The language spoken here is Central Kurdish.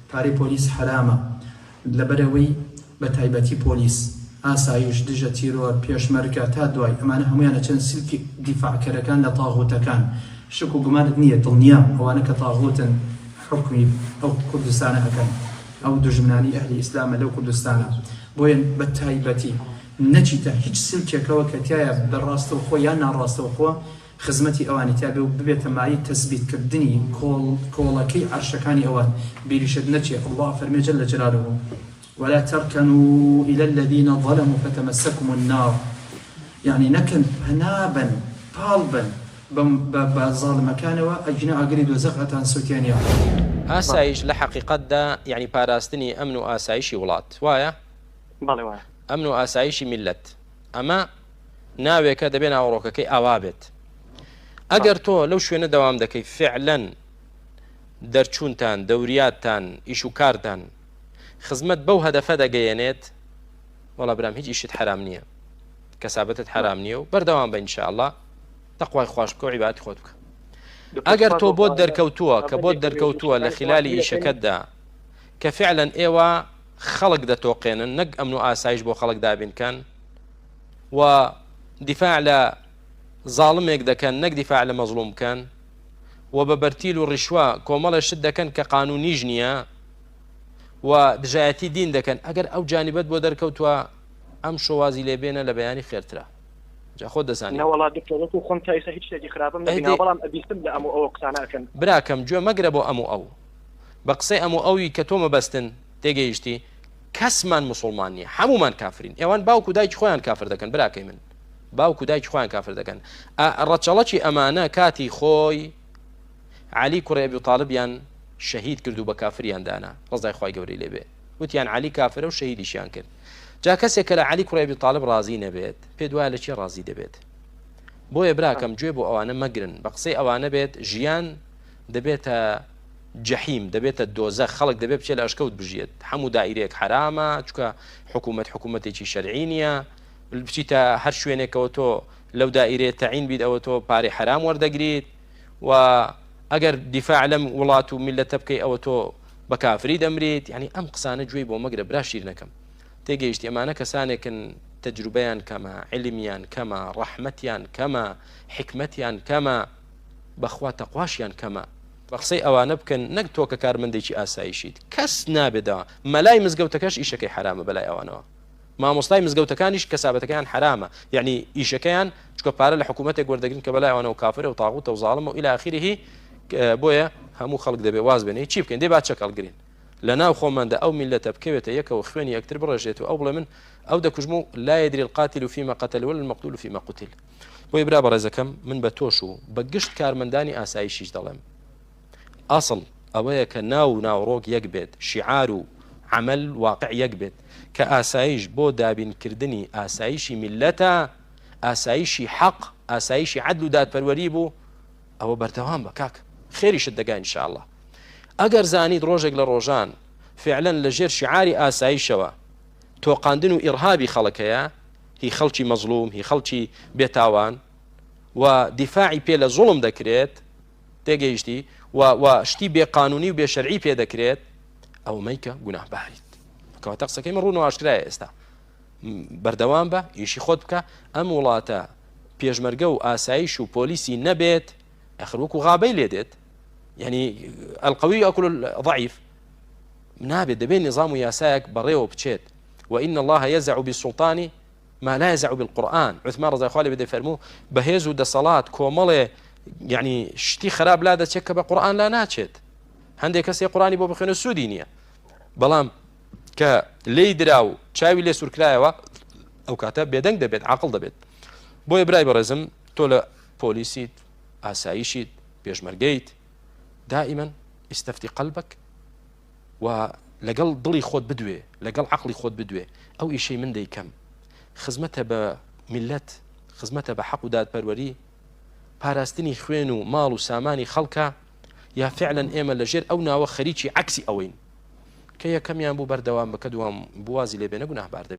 پارەی پۆلیس حەرامە لەبەرئەوەی بەتایبەتی پۆلیس، ئاسایش، دژە تیرۆر، پێشمەرگە تا دوای ئەمانە هەموویان ئەچن سلکی دیفاعکەرەکان لە تاغوتەکان شک و گومانت نییە دڵنیام ئەوانە کە تاغوتن حوکمی ئەو کوردستانە ئەکەن ئەو دوژمنانی ئەهلی ئیسلامە لەو کوردستانە بۆیە بەتایبەتی نەچیتە هیچ سلکێکەوە کە تیایا بە ڕاستەوخۆ یان ناڕاستەوخۆ خزمەتی ئەوانی تیا بێ و ببێتە مایەی تەسبیت کردنی کۆڵ کۆڵەکەی عەرشەکانی ئەوان، بیریشت نەچێ اللە ئەفەرمێ جل جلالە، ولا ترکنوا الی الذین ظلموا فتمسکم النار، یەعنی نەکەن پەنا بەن پاڵ بەن بە بە زاڵمەکانەوە ئەگینا ئاگری دۆزەخ ئەتان سوتێنێ. ئاسایش لە حەقیقەتدا یەعنی پاراستنی ئەمن و ئاسایشی وڵات، وایە؟ بەڵێ وایە. ئەمن و ئاسایشی میللەت. ئەمە ناوێکە دەبێ ناوەڕۆکەکەی ئاوا بێت. ئەگەر تۆ لەو شوێنە دەوام دەکەی فعلەن دەرچوونتان، دەوریاتتان، ئیش و کارتان خزمەت بەو هەدەفە دەگەیەنێت، وەڵا برام هیچ ئیشت حەرام نییە، کەسابەتت حەرام نییە و بەردەوام بە ئینشاءاللە تەقوای خواش بکە و عیبادەتی خۆت بکە. ئەگەر تۆ بۆت دەرکەوتووە کە بۆت دەرکەوتووە لە خلالی ئیشەکەتدا کە فعلەن ئێوە خەڵک دەتۆقێنن نەک ئەمن و ئاسایش بۆ خەڵک دابین کەن و دیفاع لە زاڵمێک دەکەن نەک دیفاع لە مەزڵوم بکەن و بە بەرتیل و ڕیشوە کۆمەڵێ شت دەکەن کە قانونیش نییە و دژایەتی دین دەکەن ئەگەر ئەو جانبەت بۆ دەرکەوتووە ئەم شۆوازی لێبێنە لە بەیانی خێرترە جا خۆت دەزانی. نەوەڵا دکتۆر وەکو خۆم تا ئیستا هیچ شتێکی خراپم نەبیناوە بەڵام ئەبیستم لە ئەم و ئەوە قسانە ئەکەن. براکەم گوێ مەگرە بۆ ئەم و ئەو بە قسەی ئەم و ئەوی کە تۆ مەبەستن تێگەیشتی کەسمان موسوڵمان نیە هەموومان کافرین ئێوان باوک و دایکی خۆیان کافر دەکەن براکەی من باوک و دایکی خۆیان کافر دەکەن ڕەچەڵەکی ئەمانە کاتی خۆی علی کوڕی ئەبی تاڵبیان شەهید کرد و بە کافریان دانا ڕزای خوای گەورەی لێبێ وتیان علی کافرە و شەهیدیشیان کرد جا کەسێک کە لە علی کوڕی ئەبی تاڵب ڕازی نەبێت پێ دوایە لە چێ ڕازی دەبێت بۆیە براکەم گوێ بۆ ئەوانە مەگرن بە قسەی ئەوانە بێت ژیان دەبێتە جەحیم دەبێتە دۆزەخ خەڵک دەبێت بچێت لە ئەشکەوت بژیێت هەموو دائیرەیەک حەرامە چونکە حکوومەت حکوومەتێکی شەرعی نییە بچیتە هەر شوێنێکەوە تۆ لەو دائیرەیە تەعین بیت ئەوە تۆ پارەی حەرام وەردەگریت و ئەگەر دیفاع لەم وڵات و میلەتە بکەی ئەوە تۆ بە کافری دەمریت یعنی ئەم قسانە گوێی بۆ مەگرە برا شیرنەکەم تێگەیشتی ئەمانە کەسانێکن تەجروبەیان کەمە علمیان کەمە ڕەحمەتیان کەمە حکمەتیان کەمە بەخوا تەقواشیان کەمە. بەقسەی ئەوانە بکەن نەک تۆ کە کارمەندێکی ئاسایشیت کەس نابێ دەوا مەلای مزگەوتەکەش ئیشەکەی حەرامە بەلای ئەوانەوە مامۆستای مزگەوتەکانیش کەسابەتەکەیان حەرامە یعنی ئیشەکەیان چکە پارە لە حکوومەتێک وەردەگرن کە بەلای ئەوانەوە کافرە و تاغوتە و زاڵمە و الی آخره بۆیە هەموو خەڵک دەبێ واز بێنێ چی بکەین دێ با چەک هەڵگرین لە ناو خۆماندا ئەو میلەتە بکەوێتە یەکەوە خوێنی یەکتر بڕێژێت و ئەو بڵێ من ئەو دەکوژم و لا يدري القاتل فيما قتل ولا المقتول فيما قتل بۆیە برا بەڕێزەکەم من بە تۆش و بە گشت کارمەندانی ئاسایشیش دەڵێم ئەسڵ ئەوەیە کە ناو و ناوەڕۆک یەک بێت، شیعار و عەمەل واقع یەک بێت، کە ئاسایش بۆ دابینکردنی ئاسایشی میللەتە، ئاسایشی حەق، ئاسایشی عەدل و دادپەروەری بوو، ئەوە بەردەوام بە کاک خێریشت دەگا ان شاء اللە. ئەگەر زانیت ڕۆژێک لە ڕۆژان فعلەن لە ژێر شیعاری ئاسایشەوە تۆقاندن و ئیڕهابی خەڵک هەیە، هی خەڵکی مەزڵوم، هی خەڵکی بێتاوان و دیفاعی پێ لە زوڵم دەکرێت، تێگەیشتی، و و شتی بێ قانونی و بێ شەرعی پێ دەکرێت، ئەوە مەیکە گوناهباریت. کەواتە قسەکەی من ڕوون و ئاشکرایە ئێستا. بەردەوام بە، ئیشی خۆت بکە، ئەم وڵاتە پێشمەرگە و ئاسایش و پۆلیسی نەبێت، ئەخر وەکو غابەی لێ دێت. یعنی القوی یاکل الضعیف. نابێت دەبێت نظام و یاسایەک بەڕێوە بچێت. وان اللە یزع بالسلطان ما لا یزع بالقرآن عثمان ڕەزای خوا لێ بێ دەیفەرموو بە هێز و دەسەڵات کۆمەڵێ یعنی شتی خراپ لا دەچێت کە بە قورئان لا ناچێت هەندێک کەسێ قورانی بۆ بخوێنە سوودی نییە بەڵام کە لێی درا و چاوی لێ سوورکرایەوە ئەو کاتە بێدەنگ دەبێت عقل دەبێت بۆیە برای بەڕێزم تۆ لە پۆلیسیت ئاسایشیت پێشمەرگەیت دائما استفتی قلبك و لەگەڵ دڵی خۆت بدوێ، لەگەڵ عەقڵی خۆت بدوێ، ئەو ئیشەی من دەیکەم خزمەتە بە میللەت، خزمەتە بە حەق و دادپەروەری، پاراستنی خوێن و ماڵ و سامانی خەڵکە، یا فعلەن ئێمە لەژێر ئەو ناوە خەریکی عەکسی ئەوەین؟ کە یەکەمیان بوو بەردەوام بە، کە دووەم بوو وازی لێ بێنە گوناهبار دەبی.